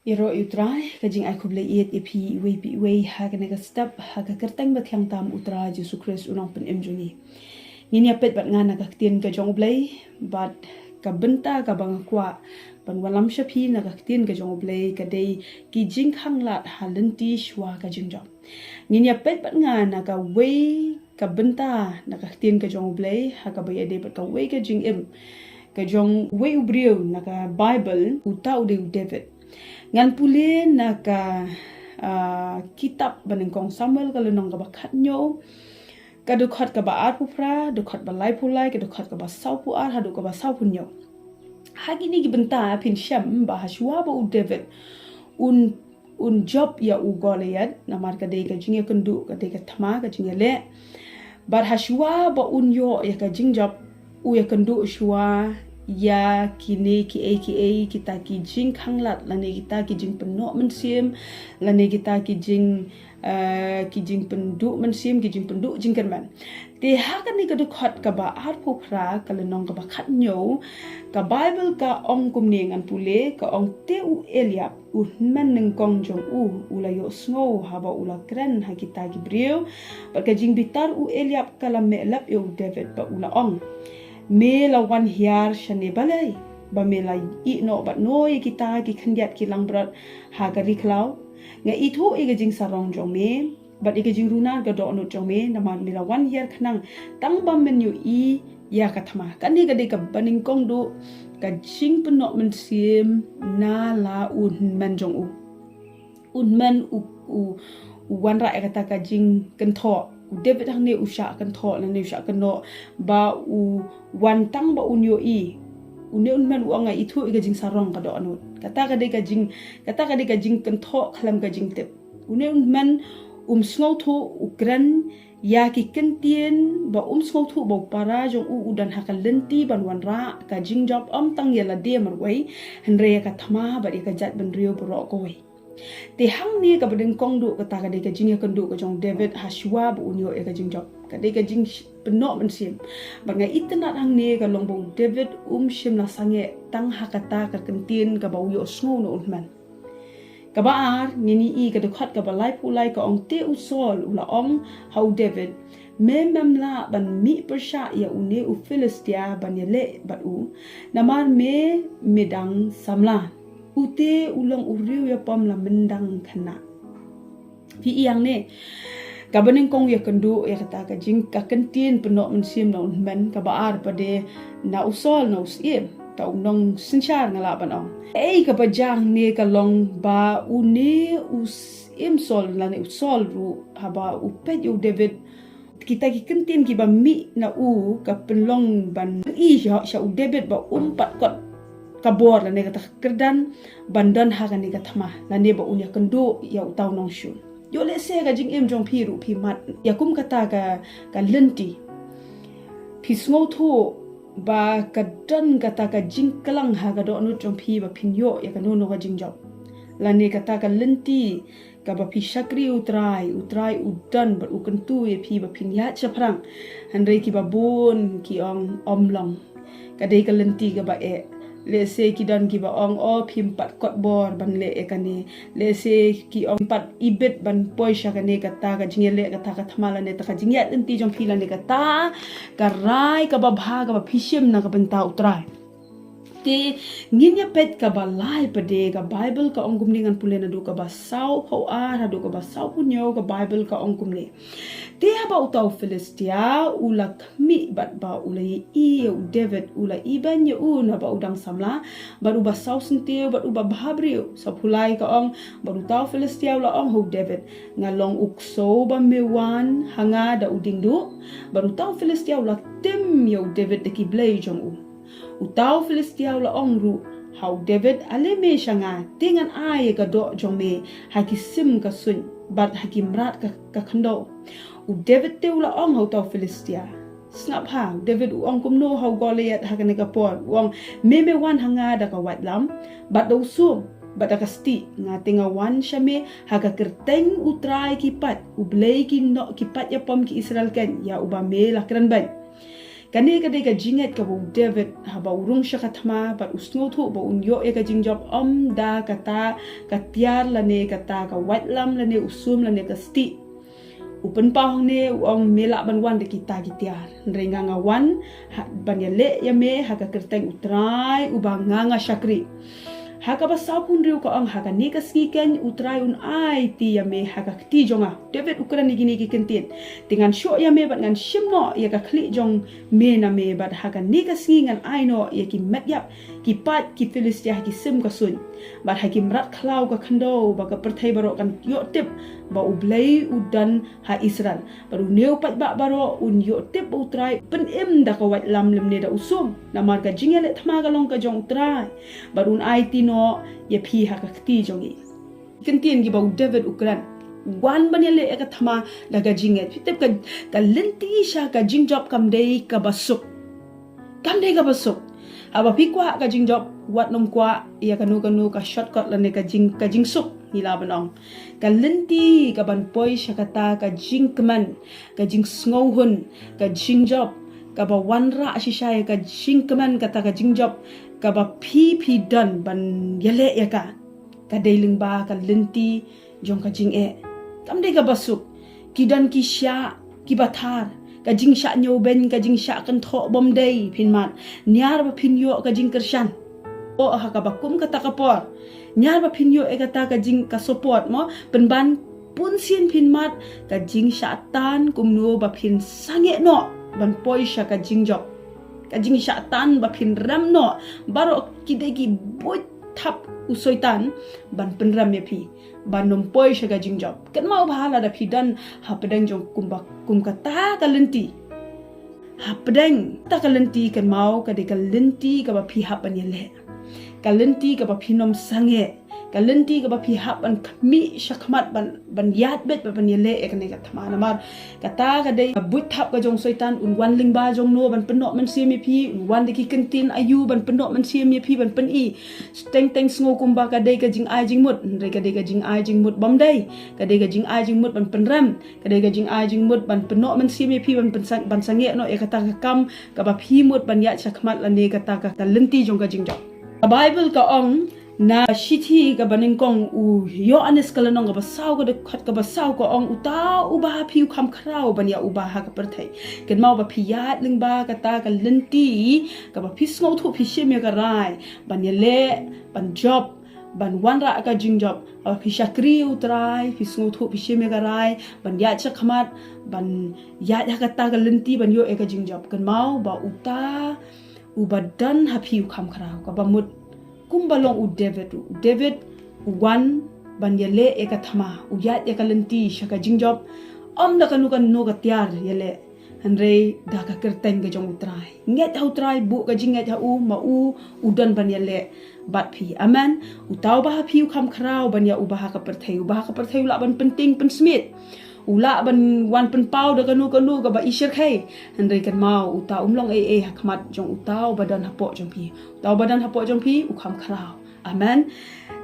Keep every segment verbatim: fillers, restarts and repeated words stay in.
Ïaroh ïa U Trai, ka jingai khublei ïeit ïa phi iwei pa iwei ha kane ka step, ha ka kyrteng bathiang tam U Trai Jisu Khrist U Nongpynim jong ngi. Ngin ïa peit bad nga na ka ktien ka jong U Blei, bad ka bynta kaba nga kwah ban wallam sha phi na ka ktien ka jong U Blei ka dei ki jingkhanglad ha lynti shuwa ka jingjop. Ngin ïa peit bad nga na kawei ka bynta na ka ktien ka jong U Blei, ha kaba ïadei bad kawei ka jingim ka jong uwei u briew na ka Baibl, uta u dei u David. Ngan pule na ka, ah, kitab banyngkong Samuel ka lynnong kaba khathynñiew, ka dkhot kaba arphew phra, dkhot ba laiphew lai, ka dkhot kaba sawphew ar haduh kaba sawphew hynñiew. Ha kine ki bynta phin shem ba ha shuwa ba u David un un jop ïa u Goliath, namar ka dei ka jingïakynduh, ka dei ka thma, ka jingïaleh. Bad ha shuwa ba un ïoh ïa ka jingjop, u ïakynduh shuwa ïa kine kiei kiei, kita ki jingkhanglad lane kita ki jingpynnoh mynsiem, lane kita ki jing, eh, ki jingpynduh mynsiem, ki jingpynduh jingkyrmen. Te ha kane ka dkhot kaba arphew phra, ka lynnong kaba khathynñiew, ka Baibl ka ong kumne, ngan pule, ka ong, te u Eliab, u hynmen nyngkong jong u, u la ïohsngew haba u la kren ha kita ki briew. Bad ka jingbitar u Eliab ka la meh lap ïa u David bad u la ong, me la wan hiar shane balei, ba me la ïeh noh bad noh ïa kita ki khyndiat ki langbrot ha ka ri khlaw? Nga ithuh ïa ka jingsarong jong me bad ïa ka jingrunar ka dohnud jong me, namar me la wan hiar khnang tang ba men ïohi ïa ka thma. Kane ka dei kaba nyngkong duh ka jingpynnoh mynsiem na la u hynmen jong u. U hynmen u, u, u wanrah ïa kata ka jingkynthoh. U David hangne u shah kynthoh lane u shah kynnoh ba u wan tang ba un ïohi. Une u hynmen u ong nga ithuh ïa ka jingsarong ka dohnud. Kata ka dei ka jing, kata ka dei ka jingkynthoh khlem ka jingtip. Une u hynmen um sngewthuh, u kren ïa ki kyntien ba um sngewthuh ba u para jong u u don ha ka lynti ban wanrah ka jingjop, ym tang ïa lade marwei, hynrei ïa ka thma bad ïa ka jaitbynriew baroh kawei. Te hangne kaba nyngkong duh kata ka dei ka jingïakynduh ka jong David ha shuwa ba un ïoh ïa ka jingjop. Ka dei ka jingpynnoh mynsiem. Bad nga itynnad hangne ka long ba u David um shym la sangeh tang ha kata ka kyntien kaba u ïohsngew na u hynmen. Kaba ar, ngin ïohi ka dkhot kaba laiphew lai ka ong, te u Saul u la ong ha u David, me mem lah ban mih pyrshah ïa une u Philistia ban ïaleh bad u, namar me, me dang samla. Ute u long u riew ïapom la myndang khynnah. Phi i hangne, kaba nyngkong u ïakynduh ïa kata ka jing, ka kyntien pynnoh mynsiem na u hynmen, kaba ar pat de na u Saul, na u syiem, ta u nongsynshar nga lah ban ong. Ei kaba jia hangne ka long ba une u syiem Saul lane u Saul ruh haba u peit ïa u David, kita ki kyntien kiba mih na u ka pynlong ban i sha, sha u David ba um pat kot ka bor lane kata ka kyrdan ban don ha kane ka thma lane ba un ïakynduh ïa uta u nongshun. Ïoh lehse ka jingim jong phi ruh phi mad ïa kum kata ka, ka lynti. Phi sngewthuh ba ka don kata ka jingklang ha ka dohnud jong phi ba phin ïoh ïa kano kano ka jingjop. Lane kata ka lynti kaba phi shakri U Trai, U Trai u don bad u kyntu ïa phi ba phin ïaid shaphrang. Hynrei kiba bun ki ong ym long. Ka dei ka lynti kaba eh. Lehse ki don kiba ong, o phim pat kot bor ban leh ïa kane. Lehse ki ong pat ibit ban poi sha kane kata ka jingïaleh kata ka thma lane kata ka jingïaid lynti jong phi lane kata ka rai kaba bha kaba phi shim na ka bynta U Trai. Te ngin ïa peit kaba lai pat de, ka Baibl ka ong kumne, ngan pule naduh kaba sawphew ar haduh kaba sawphew hynñiew, ka Baibl ka ong kumne. Te haba uta u Philistia u la khmih bad ba u la ïohi ïa u David, u la ibeiñ ïa u naba u dang samla bad uba saw syntiew bad uba bhabriew. Sawphew lai ka ong, bad uta u Philistia u la ong ha u David, nga long u ksew ba me wan ha nga da u diengduh? Bad uta u Philistia u la tim ïa u David da ki blei jong u. Uta u Philistia u la ong ruh ha u David, ale me sha nga, te ngan ai ïa ka doh jong me ha ki sim ka suiñ bad ha ki mrad ka, ka khyndew. U David te u la ong ha uta u Philistia. Sngap ha, u David u ong kumno ha u Goliath ha kane ka por. U ong, me me wan ha nga da ka waitlam bad da u sum bad da ka stieh. Nga te nga wan sha me ha ka kyrteng U Trai ki paid, U Blei ki noh, ki paid ïapom ki Israel, keiñ ïa uba me la kren beiñ. Kane ka dei ka jingngeit kaba u David, haba u rung sha ka thma bad u sngewthuh ba un ïoh ïa ka jingjop, ym da kata ka tiar lane kata ka waitlam lane u sum lane ka stieh. U pynpaw hangne, u ong, me lah ban wan da kita ki tiar, hynrei nga, nga wan ha, ban ïaleh ïa me ha ka kyrteng U Trai uba nga, nga shakri. Ha kaba sawphew hynriew ka ong, ha kane ka sngi keiñ U Trai un aiti ïa me ha ka kti jong nga. David u kren ïa kine ki kyntien. Te ngan shoh ïa me bad ngan shim noh ïa ka khlieh jong me na me, bad ha kane ka sngi ngan ai noh ïa ki met ïap, ki paid ki Philistia ha ki sim ka suiñ, bad ha ki mrad khlaw ka khyndew, ba ka pyrthei baroh kan ïoh tip ba U Blei u don ha Israel. Bad une u paidbah baroh un ïoh tip ba U Trai u pynim da ka waitlam lymne da u sum, namar ka jingïaleh thma ka long ka jong U Trai, bad un aiti noh ïa phi ha ka kti jong ngi. Kyntien kiba u David u kren. Wan ban ïaleh ïa ka thma da ka jingngeit. Phi tip, ka, ka lynti sha ka jingjop kam dei kaba suk. Kam dei kaba suk. Haba phi kwah ka jingjop, wat nym kwah ïa kano kano ka shortcut lane ka jing, ka jingsuk, ngi lah ban ong. Ka lynti kaban poi sha kata ka jingkmen, ka jingsngewhun, ka jingjop, kaba wanrah shisha ïa ka jingkmen kata ka jingjop kaba phi, phi don ban ïaleh ïa ka, ka dei lyngba ka lynti jong ka jingeh. Kam dei kaba suk. Ki don ki shiah kiba thar, ka jingshah ñiewbeiñ, ka jingshah kynthoh bym dei, phin mad. Niar ba phin ïoh ka jingkyrshan, oh, ha kaba kum kata ka por, niar ba phin ïoh ïa kata ka jing, ka support, mo, pynban bun sien phin mad ka jingshah tan kumno ba phin sangeh noh ban poi sha ka jingjop. Ka jingshah tan ba phin rem noh, baroh ki dei ki buit thap u Soitan ban pynrem ïa phi ban nym poi sha ka jingjop. Kynmaw ba lada phi don hapdeng jong kumba, kum kata ka lynti, hapdeng kata ka lynti, kynmaw ka dei ka lynti kaba phi hap ban ïaleh, ka lynti kaba phin nym sangeh, ka lynti kaba phi hap ban khmih shakhmat, ban, ban ïaid beit bad ban ïaleh ïa kane ka thma. Namar kata ka dei ka buit thap ka jong u Soitan. Un wan lyngba jong no ban pynnoh mynsiem ïa phi? Un wan da ki kyntien aïu ban pynnoh mynsiem ïa phi, ban pyni? Teng teng sngew kumba ka dei ka jingai jingmut, hynrei ka dei ka jingai jingmut bym dei. Ka dei ka jingai jingmut ban pynrem, ka dei ka jingai jingmut ban pynnoh mynsiem ïa phi ban pynsang, ban sangeh noh ïa kata ka kam kaba phi mut ban ïaid shakhmat lane kata ka, ka lynti jong ka jingjop. Ka Baibl ka ong, na shithi kaba nyngkong u Ïoannis ka lynnong kaba saw, ka dkhot kaba saw, ka ong, uta uba ha phi u kham khraw ban ïa uba ha ka pyrthei. Kynmaw ba phi ïaid lyngba kata ka lynti kaba phi sngewthuh phi shim ïa ka rai ban ïaleh, ban jop, ban wanrah ka jingjop. Haba phi shakri U Trai, phi sngewthuh phi shim ïa ka rai ban ïaid shakhmat, ban ïaid ha kata ka lynti ban ïoh ïa ka jingjop. Kynmaw ba uta uba don ha phi u kham khraw. Kaba mut kumba long u David ruh. U David u wan ban ïaleh ïa ka thma, u ïaid ïa ka lynti sha ka jingjop, ym da kano kano ka tiar ïaleh, hynrei da ka kyrteng ka jong U Trai. Ngeit ha U Trai, buh ka jingngeit ha u, ma u u don ban ïaleh bad phi. Amen. Uta uba ha phi u kham khraw ban ïa uba ha ka pyrthei. Uba ha ka pyrthei u lah ban pyntieng pynsmiej, u lah ban wan pynpaw da kano kano kaba i shyrkhei, hynrei kynmaw uta um long ei ei ha khmat jong uta uba don hapoh jong phi. Uta uba don hapoh jong phi u kham khraw. Amen.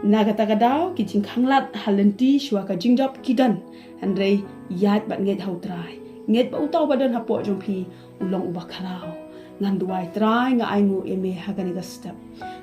Na kata ka daw, ki jingkhanglad ha lynti shuwa ka jingjop ki don, hynrei ïaid bad ngeit ha U Trai. Ngeit ba uta uba don hapoh jong phi u long uba khraw. Ngan duwai. Trai, nga ainguh ïa me ha kane ka step.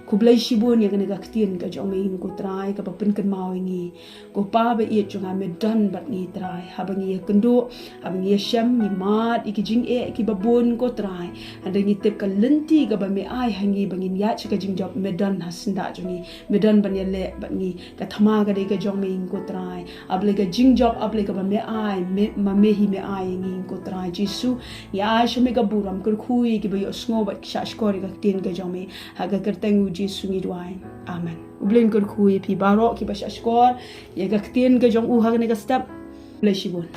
Khublei shibun ïa kane ka ktien ka jong me, ko Trai, kaba pynkynmaw ïa ngi. Ko Pa ba ïeit jong nga, me don bad ngi Trai. Haba ngi ïakynduh, haba ngi ïashem, ngi mad ïa ki jingeh kiba bun, ko Trai, hynrei ngi tip ka lynti kaba me ai ha ngi ba ngin ïaid sha ka jingjop, me don ha syndah jong ngi. Me don ban ïaleh bad ngi. Ka thma ka dei ka jong me, ko Trai. A Blei, ka jingjop, A Blei, kaba me ai, me, ma me hi me ai ïa ngi, ko Trai Jisu. Ngi ai sha me ka burom. Kyrkhu ïa kiba ïohsngew bad shahshkor ïa ka ktien ka jong me. Ha ka kyrteng u Jisu ngi duwai. Amen. U Blei un kyrkhu ïa phi baroh kiba shahshkor ïa ka ktien ka jong u ha kane ka step. Khublei shibun.